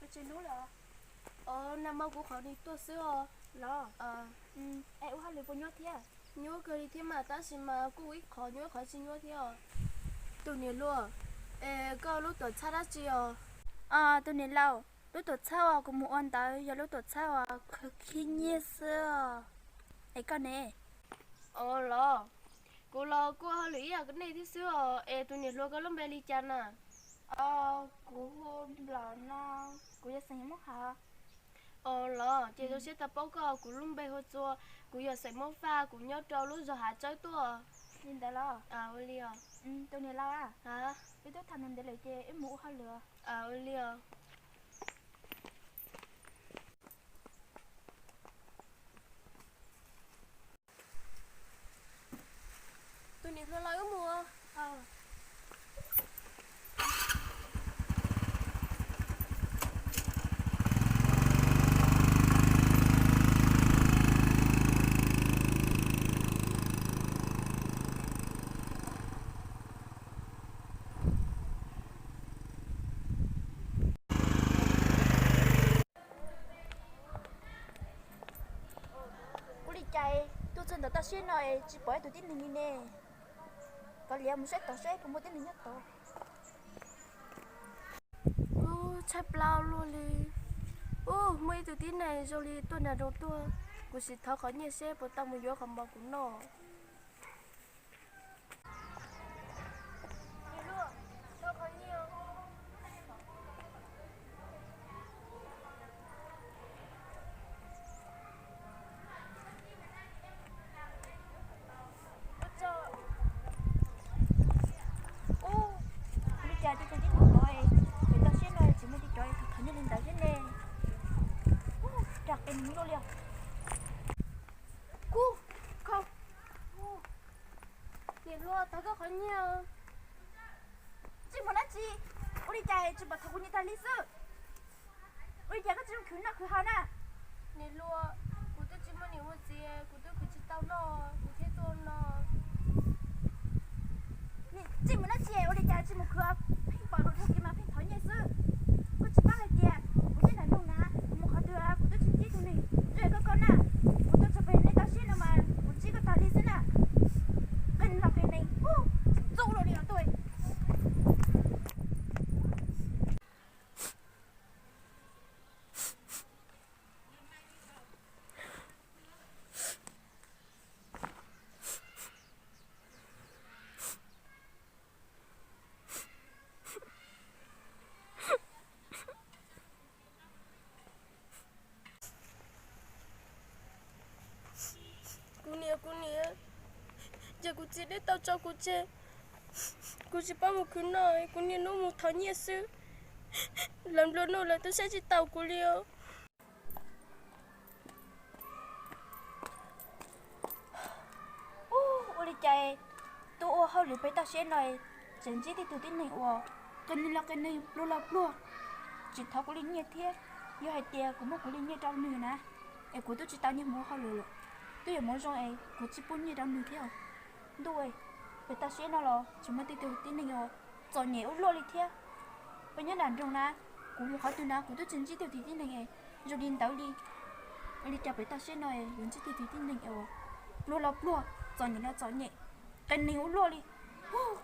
Tsis hnub lawm. Os, nag hmo kuv qhov ni tuaj xwb os. Los, es ua hauj lwm puas nyuaj thiab? Nyuaj kawg li thiab mas, tab sis mas kuj ib qho nyuaj ib qho tsis nyuaj thiab os. Tus niam hluas, es koj lub tuam txhab dab tsi os? Tus niam laus, lub tuam txhab uas kuv mus ua ntawd yog lub tuam txhab uas khwv khib nyiaj xwb os. Es koj ne? Os los, kuv los kuj ua hauj lwm ib yam nej thiab xwb os. Es tus niam hluas koj lub npe li cas na? Kuv hu Nplaum no, kuv yog xeem Moob Hav. Os los, ces zoo siab tau paub koj, kuv lub npe hu Txua, kuv yog xeem Moob Vaj, kuv nyob rau lub zos Hav Tsawb tuaj. Li ntawd los? Ua li os. Tus niam laus, wb twb tham ntev lawm ces wb mus ua hauj lwm. Ua li os. Tus niam hluas los wb mus. Ua li cas tuaj txog ntawm toj siab no es tsis pom ib tug tib neeg li ne? Kov liav mus saib tod seb puas muaj tib neeg nyob tod. Kuv tshaib plab luaj li. Ub, muaj ib tug tib neeg zoo li tuaj nram nroog tuaj. Kuv sim thov qhov nyiaj seb puas tau mus yuav qhov mov kuv noj. Ub, li cas tib tug tib neeg no, pem toj siab no tsis muaj tib cov thov nyiaj li ntawd thiab ne. Ub, rag qe nws luaj li os. Kub, khaub, niam hluas, thov koj qhov nyiaj. Tsis muaj dab tsi, ua li cas tsis pom thov kuv nyiaj tag li xwb? Ua li cas koj tsis muaj khwv noj khwv haus na? Niam hluas, kuv twb tsis muaj niam muaj txiv, kuv twb khwv tsis tau noj, kuv thiaj tuaj no. Tsis muaj dab tsi, ua li cas tsis mus khwv? Pheej pom rau dhau kev mas pheej thov nyiaj xwb. Koj tsis paub hais tias kuv nyob nram nroog na, kuv mus qhov twg kuv twb tsis ntsib tus neeg zoo li koj na. Kuv tuaj txog pem nej toj siab no mas kuv ntsib koj tag li xwb na. Qee los qee neeg, txaus ntshai luaj li os tuaj. Kuv niam, kuv niam, ces kuv txiv neb tau tso kuv tseg, kuv tsis paub mus khwv noj, kuv niaj hnub mus thov nyiaj xwb. Lawv nplua nuj lawv twb saib tsis taus kuv li os. Ua li cas tuaj ua hauj lwm pem toj siab no, tseem ntsib tib tug tib neeg uas qee neeg los qee neeg, pluag los pluag, tsis thov kuv li nyiaj thiab. Yog hais tias kuv muab kuv li nyiaj rau nws na, es kuv twb tsis tau nyiaj mus ua hauj lwm lawm. Twb yuav mus zoo es kuv tsis pub nyiaj rau nws thiab. Ntuj, pem toj siab no los tseem muaj tib tug tib neeg uas txom nyem ua luaj li thiab. Peb nyob nram nroog na, kuv mus qhov twg na kuv twb tsis ntsib tib tug tib neeg zoo li ntawd li. Ua li cas pem toj siab no yuav ntsib tib tug tib neeg uas pluag los pluag, txom nyem los txom nyem, qee neeg ua luaj li. Ub,